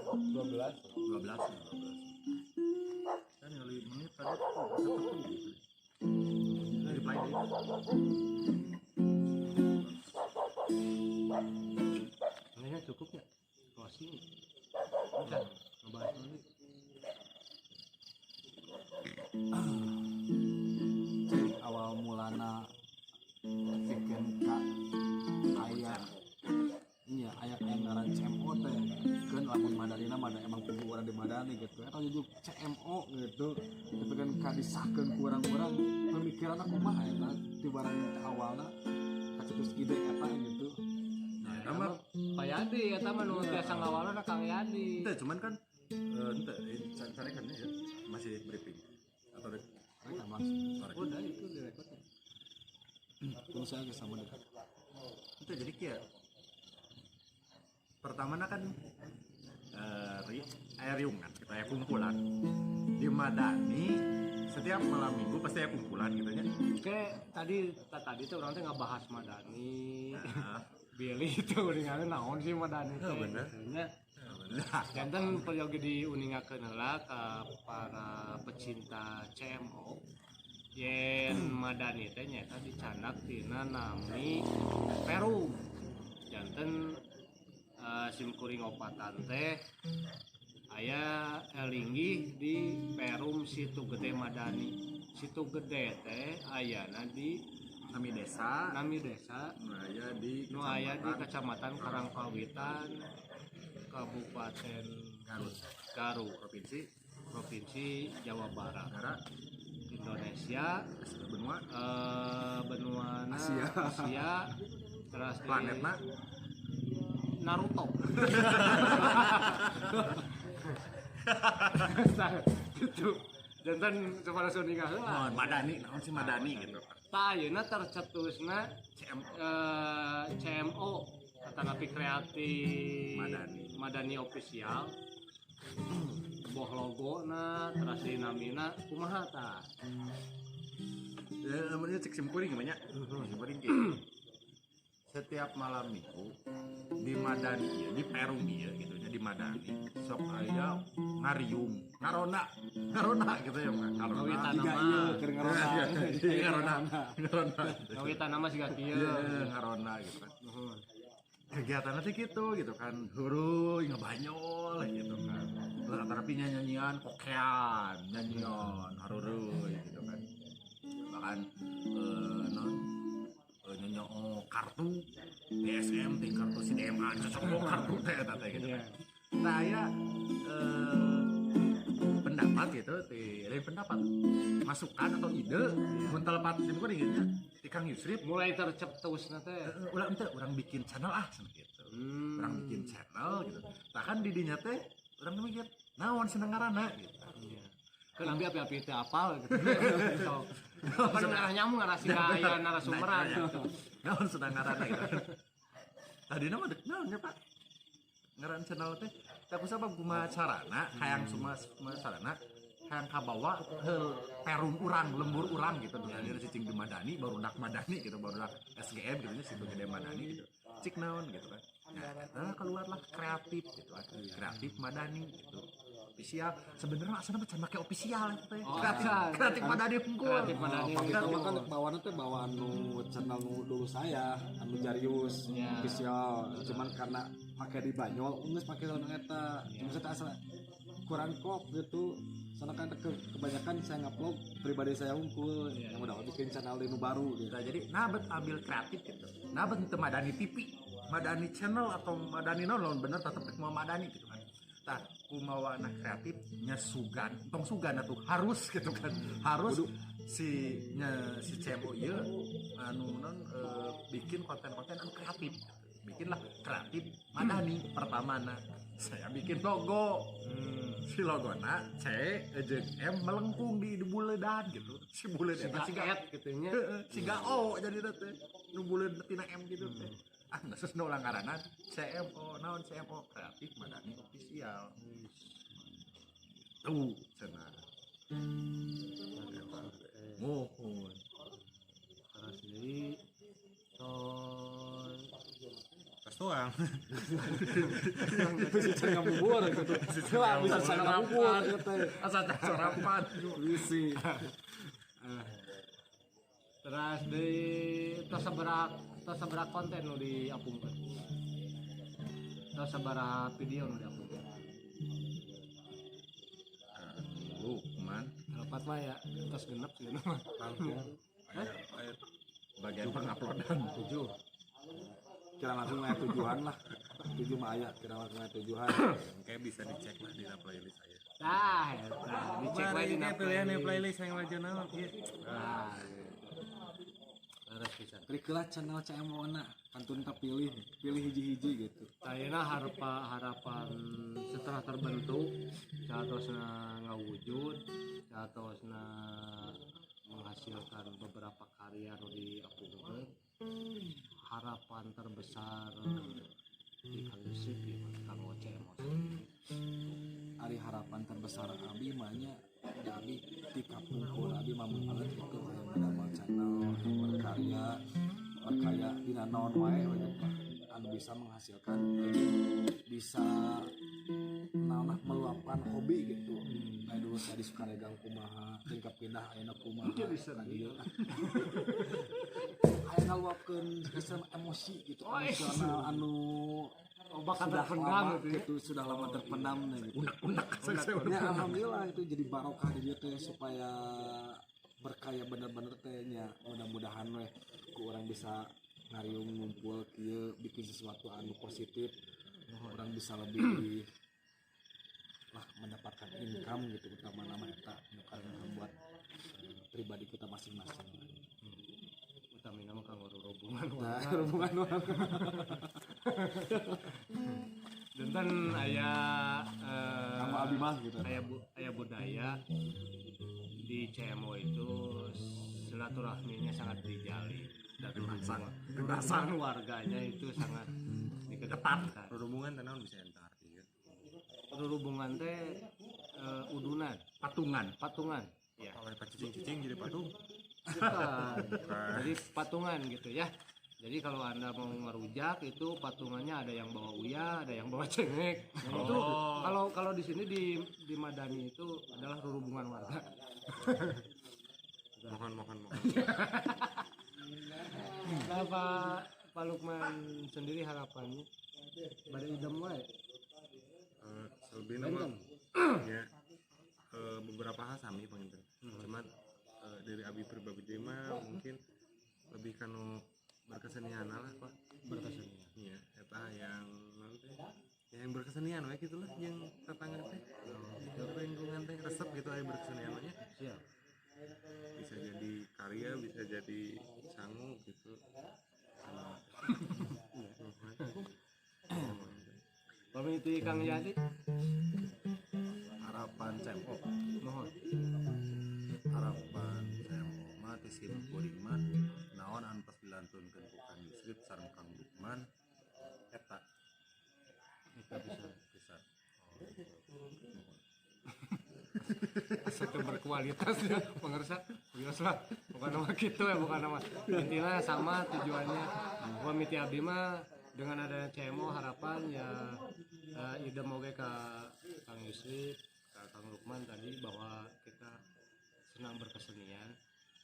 12. 12 ya, 12. Kan yang lebih menit tadi tuh gitu. Reply deh. Ini cukup ya? Closing. Udah, ngebahas dulu. Cek awal mulana bikin ka aya nya aya aya ngaran CMO teh kan lamun Madanina mah emang kudu urang di Madani gitu eta jujuk CMO gitu tapi kan ka disahkeun ku urang-urang pemikiran aku mah eta ti barang teh awalna kacetus ide eta gitu. Nah, nama Pak Yadi eta mah nu biasa ngawalna Kang Yadi. Ente cuman kan ente cari kan ya masih briefing atau rekam langsung. Udah itu direkodnya. Terus saya sama dekat. Itu jadi kayak pertama kan riungan kita ya kumpulan di Madani setiap malam minggu pasti ya kumpulan gitu nya. Oke, tadi tuh orang teh ngebahas Madani. Nah. Billy itu uninganna naon sih Madani teh. Oh, bener. Nya. Janten peryogi diuningakeun heula ka para pecinta CMO. Yen Madani teh nyaeta dicandak tina nami Perum. Janten simkuring opatan teh aya linggih di Perum Situ Gede Madani. Situ Gede teh ayana di Nami desa, nami desa nu aya di nu aya di Kecamatan Karangpawitan, Kabupaten Garut, Garut, Provinsi Provinsi Jawa Barat, Negara Indonesia, benua benua Asia. Asia, terus di planetna Naruto. Gitu. Jantan kepada Sony heula. Oh, Madani, naon sih Madani gitu. Tah ayeuna tercetusna CM CMO atanapi kreatif Madani. Madani official. Boh logona teras dinamina kumaha tah? Ya, namanya cek simkuring gimana? Simkuring kieu. Setiap malam minggu di Madani ieu, di Perum ieu gitu nya di Madani sok aya ngariung, ngarona, ngarona gitu ya, ngarona. Ngawitan Tiga nama. ieu keur ngarona. Iya, ngarona. Ngarona. Ngawitan nama siga kieu. Iya, ngarona gitu kan. Kegiatannya sih gitu gitu kan, huruy ngebanyol gitu kan. Terus antara nyanyian kokean, nyanyian haruruy gitu kan. Bahkan non nyanyi kartu DSM ting kartu CDMA cocok kartu teh eta teh gitu kan. Nah, aya pendapat gitu, ti lain pendapat, masukan atau ide mun telepat sim kuring nya ti Kang Yusrip Mulai tercetusna teh. Ulah ente urang bikin channel ah cenah gitu. Urang bikin channel gitu. Tah kan di dinya teh urang mikir naon seneng ngaranna gitu. Iya. Kan ambil api-api teh apal gitu. Kan ngarah nyamuk ngarah si kaya narasumberan gitu. Naon seneng ngaranna gitu. Tadi nama dek naon ya Pak? Ngaran channel teh teh kusabab kumaha carana hayang suma kumaha carana hayang kabawa heul perum urang lembur urang gitu. Dari cicing di Madani barudak Madani gitu barudak SGM gitu nya Situ Gede Madani gitu. Cik naon gitu kan. Nah, keluarlah kreatif gitu kan. Kreatif Madani gitu. Official sebenarnya asalnya mah can make official eta teh. Oh, Kreatif acan. kreatif Madani unggul. Kreatif Madani. Oh, pamit mah kan bawaannya teh bawaan nu channel nu dulu saya anu Jarius Ya. official cuman karena pakai di Banyol geus pakai anu eta cuma saya asal kurang klop gitu soalnya kan kebanyakan saya ngupload pribadi saya unggul yang udah bikin channel di nu baru gitu. Nah, jadi nah bet ambil kreatif gitu. Nah bet teu Madani TV, Madani channel atau Madani naon bener tetep rek mau Madani gitu kan. Tah kumaha anak kreatif nya sugan, tong sugan atuh harus gitu kan. Harus si nya si CMO ieu anu non bikin konten-konten anu kreatif. Bikinlah kreatif Madani pertamana. Saya bikin logo. Si logona C jeung M melengkung di buledan gitu. Si buleud eta Siga siga et gitu nya. Heeh, siga O jadi teh. Nu buleud tina M gitu teh. Ah, geus nu ulang ngaranna CMO, naon CMO Kreatif Madani Official. Tuh cenah. Mohon. Terus deui tos Kastoan. Urang. Bisa can ngabubur gitu. Bisa can ngabubur gitu. Asa Sarapan. Bisi. Terus di tos sabaraha konten nu diapungkeun. Tos sabaraha video nu diapungkeun. Lukman Harapan mah ya tos genep sih mah. Langkung. Aya bagian penguploadan 7. Kira langsung aya tujuan lah. 7 mah aya, kira langsung aya tujuan. Kayak bisa dicek lah di playlist saya. Tah, eta dicek wae dina pilihan playlist yang wajah naon ieu. Nah, leres pisan. Klik lah channel CMO na, kantun kapilih, pilih hiji-hiji gitu. Ayeuna harapan setelah terbentuk, saatosna ngawujud, saatosna menghasilkan beberapa karya nu diapungkeun. Harapan terbesar di Kang Yusuf ieu mah kanggo CMO. Ari harapan terbesar abi mah nya da abi ti kapungkur abi mah banget gitu hayang ngadamel channel, hayang berkarya, berkarya dina naon wae we gitu anu bisa menghasilkan bisa naon lah meluapkan hobi gitu. Nah dulu saya di Sukaregang kumaha, tingkap pindah ayeuna kumaha ka dieu. Aya ngaluapkeun sistem emosi gitu, emosional anu bahkan sudah terpendam lama gitu ya. gitu, sudah lama terpendam gitu. Unek-unek. Ya alhamdulillah itu jadi barokah di dieu teh supaya berkaya bener-bener teh nya mudah-mudahan weh ku urang bisa ngariung ngumpul kieu bikin sesuatu anu positif, orang bisa lebih lah mendapatkan income gitu, utama nama eta income buat pribadi kita masing-masing. Utamina mah kanggo hubungan Nah, hubungan warga. Jantan aya Kanggo abi mah gitu. Aya budaya di CMO itu silaturahminya sangat dijalin dan hubungan warganya itu sangat dikedepankan. Hubungan teh naon bisa enta arti ieu. Hubungan teh udunan, Patungan. Ya. Kalau cicing-cicing jadi patung. Bukan. Jadi patungan gitu ya. Jadi kalau Anda mau ngerujak itu patungannya ada yang bawa uya, ada yang bawa cengek. Nah, itu kalau di sini di Madani itu adalah hubungan warga. Mohon. Nah, Pak Lukman sendiri harapannya pada idem wae. Selebihnya mah ya beberapa hal sami panginten. Cuman dari abi pribadi mah mungkin lebih kanu berkesenian lah Pak. Berkesenian. Iya, eta yang nanti yang berkesenian we gitu lah yang tetangga teh. Lingkungan teh resep gitu aya berkesenian mah nya. Siap. Bisa jadi karya, bisa jadi sangu gitu. Pamit Kang Yadi. Harapan CMO. Mohon. Harapan CMO mah ti sim kuring mah naon anu tos dilantunkeun ku Kang Yusrif sareng Kang Lukman eta Eta bisa. Bisa. Satu berkualitas ya pemirsa, biasa lah, bukan nama gitu ya, bukan nama intinya sama tujuannya. Gua miti abdi mah dengan adanya CMO harapan ya ide moge ke Kang Yusrif, ke Kang Lukman tadi bahwa kita senang berkesenian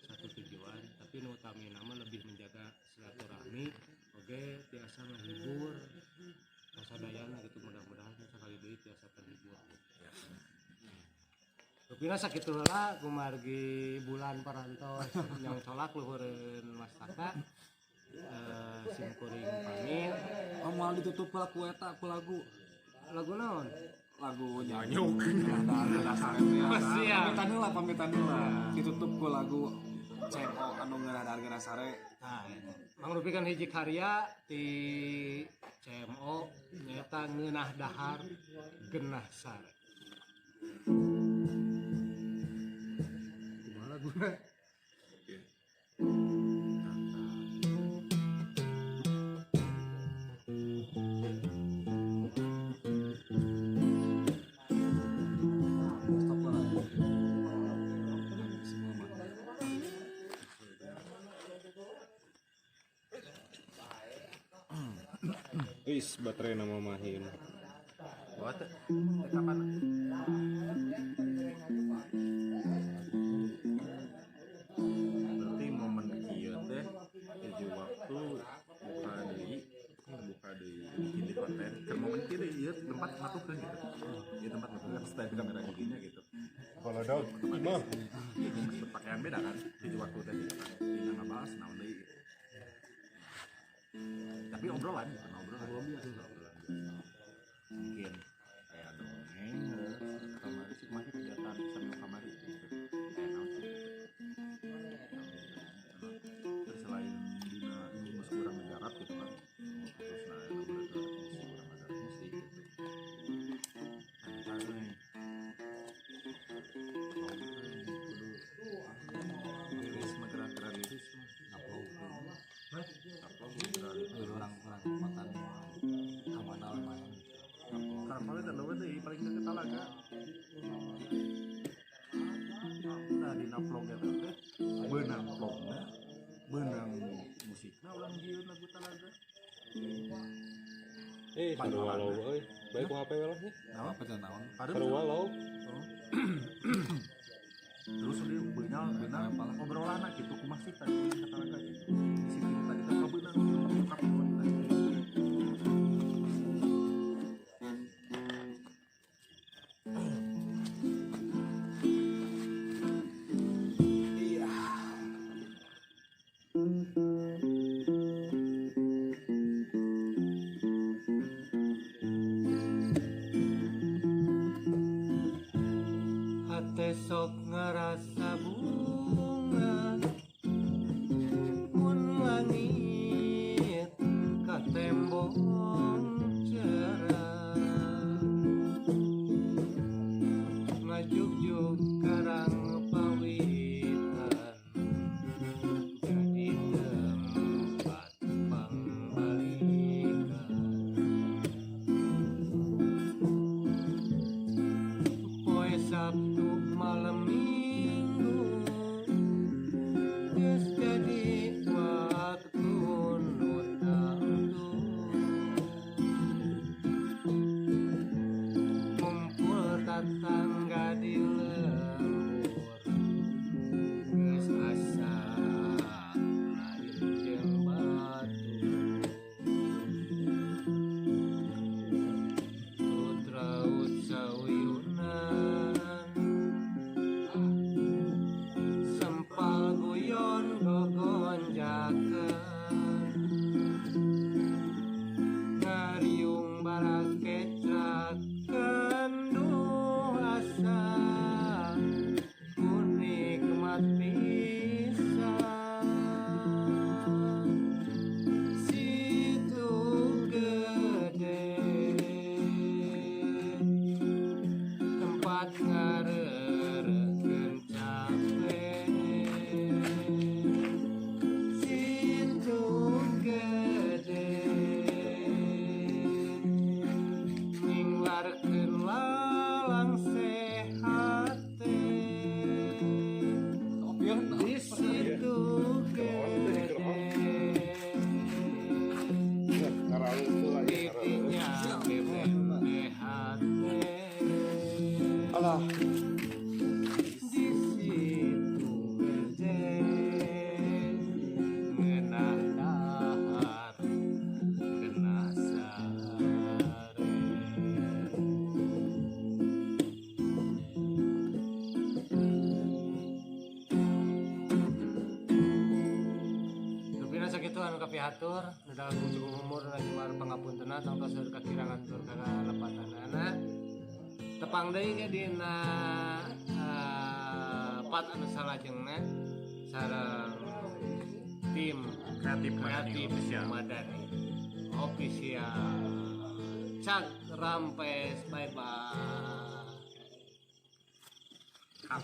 satu tujuan, tapi nu utami nama lebih menjaga silaturahmi, oke tiasa menghibur kasadayana gitu, mudah-mudahan sekali deui tiasa terhibur. Ya. Rupina sakitu heula kumargi bulan parantos yang colak luhureun mastaka. Sim kuring pamit. Oh, moal ditutup lah ku eta ku lagu. Lagu naon? Lagu nyanyuk. Siap. Pamitan heula, pamitan heula. Ditutup ku lagu CMO anu ngeunah hargana sare. Nah, mangrupikan hiji karya di CMO nyaeta ngeunah dahar genah sare. Kumaha laguna? Stop lah. Semua mah. Habis baterai nama mahin. Bawa teh. Kapan? Berarti momen kieu teh hiji waktu buka deui bikin di konten. Keur momen kieu deui ieu tempat matukeun gitu. Ieu tempat matukeun style kamera giginya gitu. Kalau dog, imah. Berpakaian beda kan hiji waktu teh gitu kan. Dina ngabahas naon deui gitu. Tapi obrolan bukan obrolan biasa, obrolan biasa. Mungkin kayak dongeng kamari sih kemarin kegiatan sambil kamari gitu. Kayak naon sih. Terus selain dina ini musik kurang ngegarap gitu kan. Terus nah musik kurang ngegarap musik gitu. Liris mah gerak-gerak liris mah Upload. Hah? Upload gerak liris. Orang-orang kekuatan kamana main. Karena terlalu deh paling deket Talaga. Nah dina vlog eta teh beunang vlogna, beunang musikna ulang jieun lagu Talaga. Sarua low euy. Bae ku HP we lah nya. Naon apa naon? Sarua low. Terus dia beunang beunang obrolanna kitu kumaha sih tadi ka Talaga gitu. Di situ tadi teh kabeunang kabeunang. Hate sok ngerasa bunga mun langit ka tembong cerah ngajugjug karang pawitan jadi tempat pangbalikan poe Sabtu malam Minggu geus jadi waktu nu tangtu ngumpul tatangga di lembur geus asa lain jeung batur Putraut sauyunan sempal guyon gogonjakan ngariung barakecrak kenduh asa ku nikmat pisan situ gede tempat ngareureukeun capek situ gede ninglarkeun lalang sehat teh di situ gede titiknya BPHT Alah. di situ gede ngeunah dahar ngeunah sare. Rupina sakitu anu kapihatur nu dalam cukup umur nu jemar pangapuntena tongtos seueur kakirangan tur kalepatanana tepang deui ge dina part anu salajengna sareng tim Kreatif Madani kreatif Official. Madani Official. Cak rampes, bye bye. Cut.